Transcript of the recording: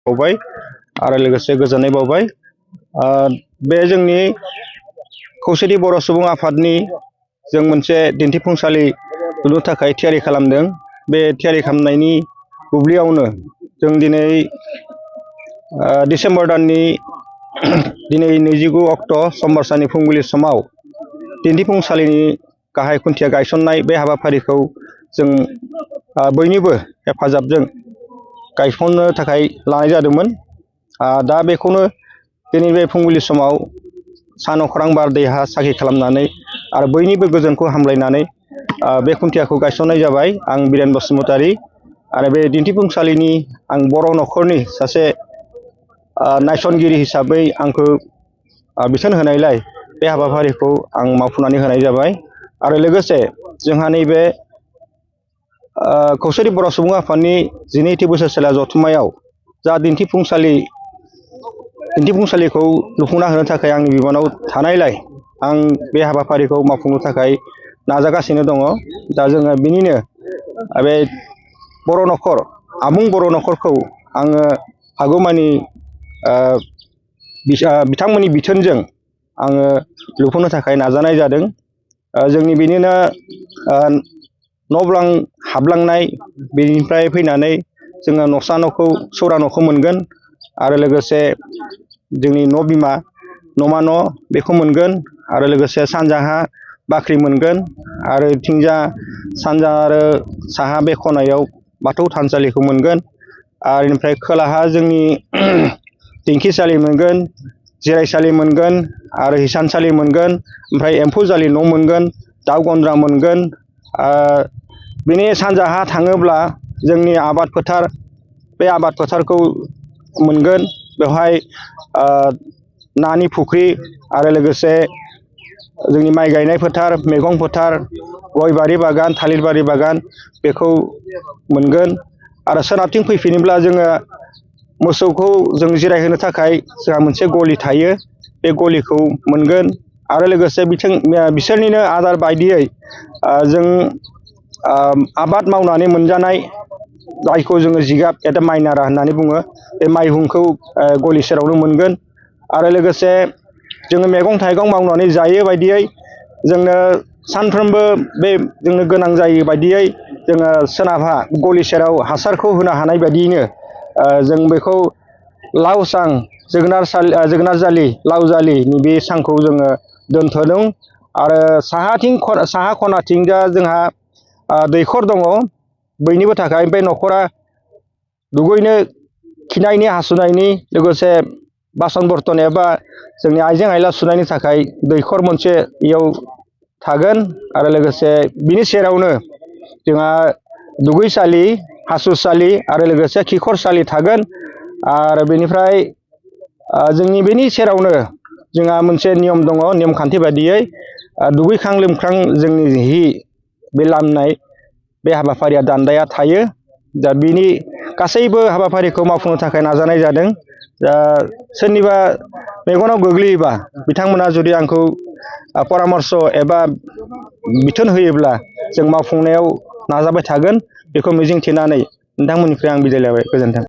बावबाय आरो लोगोसे गोजोननाय बावबाय। बे जोंनि खौसेथि बर' सुबुं आफादनि जों मोनसे दिन्थिफुंसालि लुनो थाखाय थियारि खालामदों। बे थियारि खालामनायनि बुब्लियावनो जों दिनै डिसेम्बर दाननि दिनै 29 अक्ट' समबार साननि फुंबिलि समाव दिन्थिफुंसालिनि गाहाय खुन्थिया गायसननाय बे हाबाफारिखौ जों बयनिबो हेफाजाबजों गायसननो थाखाय लानाय जादोंमोन। दा बेखौनो दिनै बे फुंबिलि समाव सान अख्रां बार दै हा साखि खालामनानै आरो बयनिबो गोजोनखौ हामलायनानै बे खुन्थियाखौ गायसननाय जाबाय। आं बिरेन बसुमतारी आरो बे दिन्थिफुंसालिनि आं बर' न'खरनि सासे नायसनगिरि हिसाबै आंखौ बिथोन होनायलाय बे हाबाफारिखौ आं मावफुंनानै होनाय जाबाय। आरो लोगोसे जोंहा नैबे खौसेथि बर' सुबुं आफादनि 12थि बोसोरसालिया जथुम्मायाव जा दिन्थिफुंसालिखौ लुफुंना होनो थाखाय आंनि बिबानाव थानायलाय आं बे हाबाफारिखौ मावफुंनो थाखाय नाजागासिनो दङ। दा जोङो बिनिनो बे बर' न'खर आबुं बर' न'खरखौ आङो हागौमानि बिथांमोननि बिथोनजों आङो लुफुंनो थाखाय नाजानाय जादों। जोंनि बिनिनो न' हाबलांनाय बेनिफ्राय फैनानै जोङो न'सा न'खौ सौरा न'खौ मोनगोन आरो लोगोसे जोंनि न' बिमा न'मा न' बेखौ मोनगोन आरो लोगोसे सानजाहा बाख्रि मोनगोन आरो थिंजा सानजा आरो साहा बे खनायाव बाथौ थानसालिखौ मोनगोन आरो बेनिफ्राय खोलाहा जोंनि दिंखिसालि मोनगोन, जिरायसालि मोनगोन आरो हिसानसालि मोनगोन, ओमफ्राय एम्फौ जालि न' मोनगोन, दाउ गन्द्रा मोनगोन। बिनि सानजाहा थाङोब्ला जोंनि आबाद फोथार बे आबाद फोथारखौ मोनगोन। बेवहाय नानि फुख्रि आरो लोगोसे जोंनि माइ गायनाय फोथार, मैगं फोथार, गय बारि बागान, थालिर बारि बागान बेखौ मोनगोन। आरो सोनाबथिं फैफिनोब्ला जोङो मोसौखौ जों जिरायहोनो थाखाय जोंहा मोनसे गलि थायो, बे गलिखौ मोनगोन। आरो लोगोसे बिसोरनिनो आदार बायदियै जों आबाद मावनानै मोनजानाय जायखौ जोङो जिगाब एबा माइ नारा होननानै बुङो, बे माइहुंखौ गलि सेरावनो मोनगोन। आरो लोगोसे जोङो मैगं थाइगं मावनानै जायो बायदियै जोंनो सानफ्रोमबो बे जोंनो गोनां जायो बायदियै जोङो सोनाबहा गलि सेराव हासारखौ होनो हानाय बायदियैनो जों बेखौ लाव सां जोगोनार जालि लाव जालिनि बे सांखौ जोङो दोनथ'दों। आरो साहा खनाथिंजा जोंहा दैखर दङ बयनिबो थाखाय। बे न'खरा दुगैनो खिनायनि हासुनायनि लोगोसे बासन बर्तन एबा जोंनि आइजें आइला सुनायनि थाखाय दैखर मोनसे इयाव थागोन। आरो लोगोसे बिनि सेरावनो जोंहा दुगैसालि, हासुसालि आरो लोगोसे खिखरसालि थागोन। आरो बेनिफ्राय जोंनि बेनि सेरावनो जोंहा मोनसे नियम दङ, नेमखान्थि बायदियै दुगैखां लोबखां जोंनि बे लामनाय बे हाबाफारिया दान्दाया थायो। दा बिनि गासैबो हाबाफारिखौ मावफुंनो थाखाय नाजानाय जादों। दा सोरनिबा मेगनाव गोग्लैयोबा बिथांमोना जुदि आंखौ परामर्स एबा बिथोन होयोब्ला जों मावफुंनायाव नाजाबाय थागोन, बेखौ मिजिंथिनानै नोंथांमोननिफ्राय आं बिदाय लाबाय। गोजोन्थों।